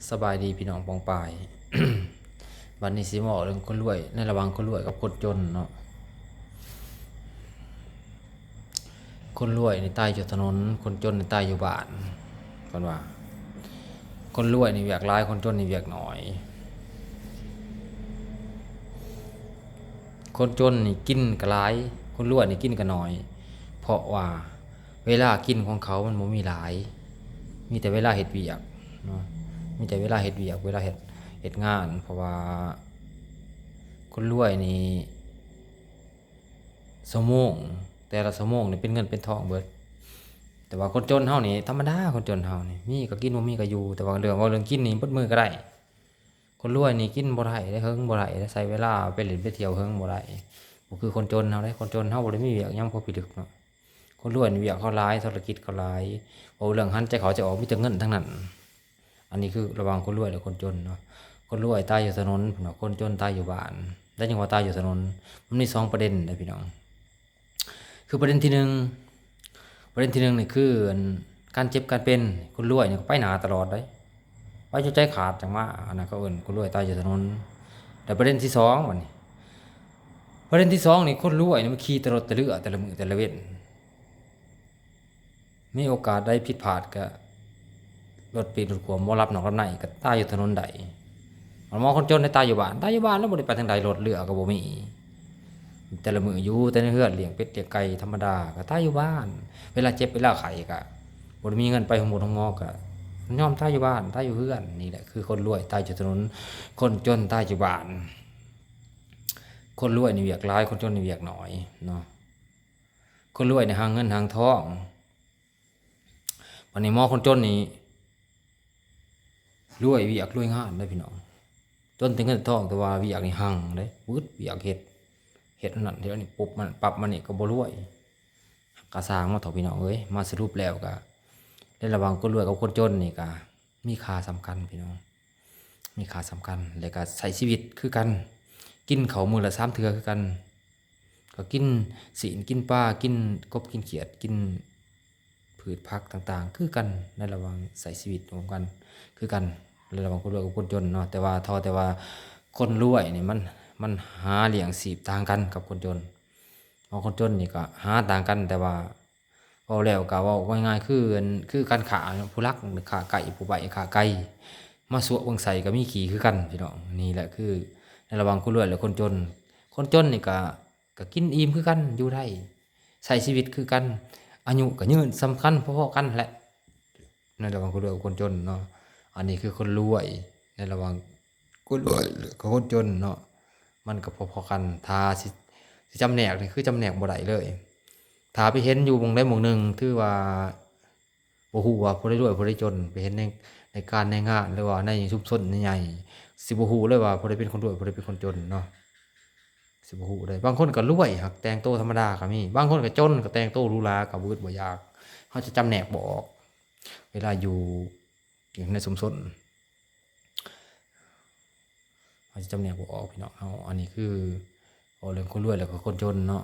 ສະບາຍດີພີ່ນ້ອງປ້ອງປາຍ. ບັດນີ້ຊິມາເວົ້າເລື່ອງຄົນລວຍ ໃນລະຫວ່າງຄົນລວຍກັບຄົນຈົນເນາະ. ຄົນລວຍນີ້ຕາຍຢູ່ຖະໜົນ, ຄົນຈົນນີ້ຕາຍຢູ່ບ້ານ. ເພິ່ນວ່າ ຄົນລວຍນີ້ວຽກຫຼາຍ, ຄົນຈົນນີ້ວຽກໜ້ອຍ. ຄົນຈົນນີ້ກິນກໍຫຼາຍ, ຄົນລວຍນີ້ກິນກໍໜ້ອຍ, ເພາະວ່າເວລາກິນຂອງເຂົາມັນບໍ່ມີຫຼາຍ, ມີແຕ່ເວລາເຮັດວຽກເນາະ, ມີແຕ່ເວລາເຮັດວຽກ, ເວລາເຮັດ, ເຮັດງານ. ເພາະວ່າຄົນລວຍນີ້ ຊົ່ວໂມງ, ແຕ່ລະຊົ່ວໂມງນີ້ເປັນເງິນເປັນທອງເບິດ. ແຕ່ວ່າຄົນຈົນເຮົານີ້ທຳມະດາ, ຄົນຈົນເຮົານີ້ມີກໍກິນ, ບໍ່ມີກໍຢູ່. ແຕ່ວ່າເລື່ອງ, ເວົ້າເລື່ອງກິນນີ້ເບິດມື້ກໍໄດ້. ຄົນລວຍນີ້ກິນບໍ່ໄດ້ເດ້, ເຫິງບໍ່ໄດ້ເດ້, ໃຊ້ເວລາໄປຫຼິ້ນໄປທ່ຽວເຫິງບໍ່ໄດ້. ບໍ່ຄືຄົນຈົນເຮົາເດ້, ຄົນຈົນເຮົາບໍ່ໄດ້ມີວຽກຫຍັງພໍພິລຶກເນາະ. ຄົນລວຍນີ້ວຽກເຂົາຫຼາຍ, ທຸລະກິດເຂົາຫຼາຍ, ເວົ້າເລື່ອງຫັນໃຈເຂົ້າໃຈອອກ ມີແຕ່ເງິນທັງນັ້ນ. ອັນນີ້ຄືລະຫວ່າງຄົນລວຍ ແລະ ຄົນຈົນເນາະ. ຄົນລວຍຕາຍຢູ່ຖະໜົນ, ເພິ່ນວ່າຄົນຈົນຕາຍຢູ່ບ້ານ. ແລ້ວຈັ່ງວ່າຕາຍຢູ່ຖະໜົນ, ມັນມີສອງປະເດັນເດ້ພີ່ນ້ອງ. ຄືປະເດັນທີໜຶ່ງ, ປະເດັນທີໜຶ່ງນີ້ຄື ອັນ ການເຈັບການເປັນ. ຄົນລວຍນີ້ກໍໄປໜ້າຕະຫຼອດເດ້, ໄປຈົນໃຈຂາດຈັ່ງມາ, ອັນນັ້ນເຂົາເອີ້ນຄົນລວຍຕາຍຢູ່ຖະໜົນ. ແລ້ວປະເດັນທີສອງ ບັດນີ້, ປະເດັນທີສອງນີ້ ຄົນລວຍນີ້ມັນຂີ່ແຕ່ລົດແຕ່ເຮືອ ແຕ່ລະມື້ແຕ່ລະເວັນ. ມີໂອກາດໃດຜິດພາດກະລົດປີດລົດຂວາມ, ບໍ່ຫຼັບນອນຫຼັບໃນກະຕາຍຢູ່ຖະໜົນໄດ້. ໝໍຄົນຈົນໄດ້ຕາຍຢູ່ບ້ານ, ຕາຍຢູ່ບ້ານແລ້ວບໍ່ໄດ້ໄປທາງໃດ, ລົດເຮືອກະບໍ່ມີ. ແຕ່ລະມື້ຢູ່ແຕ່ໃນເຮືອນ, ລ້ຽງເປັດລ້ຽງໄກ່ທຳມະດາ, ກະຕາຍຢູ່ບ້ານ. ເວລາເຈັບເວລາໄຂ້ກະບໍ່ໄດ້ມີເງິນໄປໂຮງໝໍໂຮງໝໍ, ກະຍອມຕາຍຢູ່ບ້ານ, ຕາຍຢູ່ເຮືອນ. ນີ້ແຫຼະຄືຄົນລວຍຕາຍຢູ່ຖະໜົນ, ຄົນຈົນຕາຍຢູ່ບ້ານ. ຄົນລວຍນີ້ວຽກຫຼາຍ, ຄົນຈົນນີ້ວຽກໜ້ອຍເນາະ. ຄົນລວຍນີ້ຮັ່ງເງິນຮັ່ງທອງ, ບັດນີ້ໝໍຄົນຈົນນີ້ລວຍວຽກລວຍງານເດ້ພີ່ນ້ອງ. ຈົນແຕ່ເງິນແຕ່ທອງ, ແຕ່ວ່າວຽກນີ້ຮັ່ງເດ້, ວຶດວຽກເຮັດ, ເຮັດອັນນັ້ນເຮັດອັນນີ້, ປຸບມາປັບມານີ້ກໍບໍ່ລວຍ. ກະຊ່າງມັນເຖາະພີ່ນ້ອງເອີຍ, ມາສະຫຼຸບແລ້ວກະ ໃນລະຫວ່າງຄົນລວຍກັບຄົນຈົນນີ້ກະມີຄ່າສ່ຳກັນພີ່ນ້ອງ, ມີຄ່າສ່ຳກັນ. ແລ້ວກະໃຊ້ຊີວິດຄືກັນ, ກິນເຂົ້າມື້ລະສາມເທື່ອຄືກັນ, ກໍກິນຊີ້ນ ກິນປາ ກິນກົບ ກິນຂຽດ ກິນພືດຜັກຕ່າງໆ ຄືກັນ ໃນລະຫວ່າງໃຊ້ຊີວິດຮ່ວມກັນ ຄືກັນ ໃນລະຫວ່າງຄົນລວຍກັບຄົນຈົນເນາະ. ແຕ່ວ່າ ເທົ່າແຕ່ວ່າຄົນລວຍນີ້ມັນ ມັນຫາລ້ຽງຊີບຕ່າງກັນກັບຄົນຈົນ. ເພາະຄົນຈົນນີ້ກໍຫາຕ່າງກັນ, ແຕ່ວ່າເວົ້າແລ້ວກໍເວົ້າງ່າຍໆ ຄື ຄືການຂ້າ ຜູ້ລັກຂ້າໄກ່ ຜູ້ໃບ້ຂ້າໄກ່ ມາສວກເບິ່ງໄສ້ກໍມີຂີ້ຄືກັນ ພີ່ນ້ອງ. ນີ້ແຫຼະຄືໃນລະຫວ່າງຄົນລວຍ ແລະ ຄົນຈົນ. ຄົນຈົນນີ້ກໍ ກໍກິນອີ່ມຄືກັນ ຢູ່ໄດ້ ໃຊ້ຊີວິດຄືກັນ ອາຍຸກໍຍືນສ່ຳກັນ ພໍໆກັນແຫຼະ ໃນລະຫວ່າງຄົນລວຍກັບຄົນຈົນເນາະ. ອັນນີ້ຄືຄົນລວຍ ໃນລະຫວ່າງຄົນລວຍກັບຄົນຈົນເນາະ ມັນກໍພໍໆກັນ. ຖ້າຊິ ຊິຈຳແນກນີ້ຄືຈຳແນກບໍ່ໄດ້ເລີຍ. ຖ້າໄປເຫັນຢູ່ໝ່ອງໃດໝ່ອງໜຶ່ງ ຖືວ່າ ບໍ່ຮູ້ວ່າຜູ້ໃດລວຍຜູ້ໃດຈົນ, ໄປເຫັນໃນ ໃນການໃນງານ ຫຼືວ່າໃນຊຸມຊົນໃຫຍ່ໆ ຊິບໍ່ຮູ້ເລີຍວ່າຜູ້ໃດເປັນຄົນລວຍ ຜູ້ໃດເປັນຄົນຈົນເນາະ ຊິບໍ່ຮູ້ເລີຍ. ບາງຄົນກໍລວຍ ຫາກແຕ່ງໂຕທຳມະດາກໍມີ, ບາງຄົນກໍຈົນ ກໍແຕ່ງໂຕຫຼູຫຼາ ກໍບໍ່ອຶດບໍ່ຢາກ. ເຮົາຈະຈຳແນກບໍ່ອອກ ເວລາຢູ່ ຢູ່ໃນຊຸມຊົນ ເຮົາຈະຈຳແນກບໍ່ອອກ ພີ່ນ້ອງເຮົາ. ອັນນີ້ຄືເວົ້າເລື່ອງຄົນລວຍ ແລ້ວກໍຄົນຈົນເນາະ.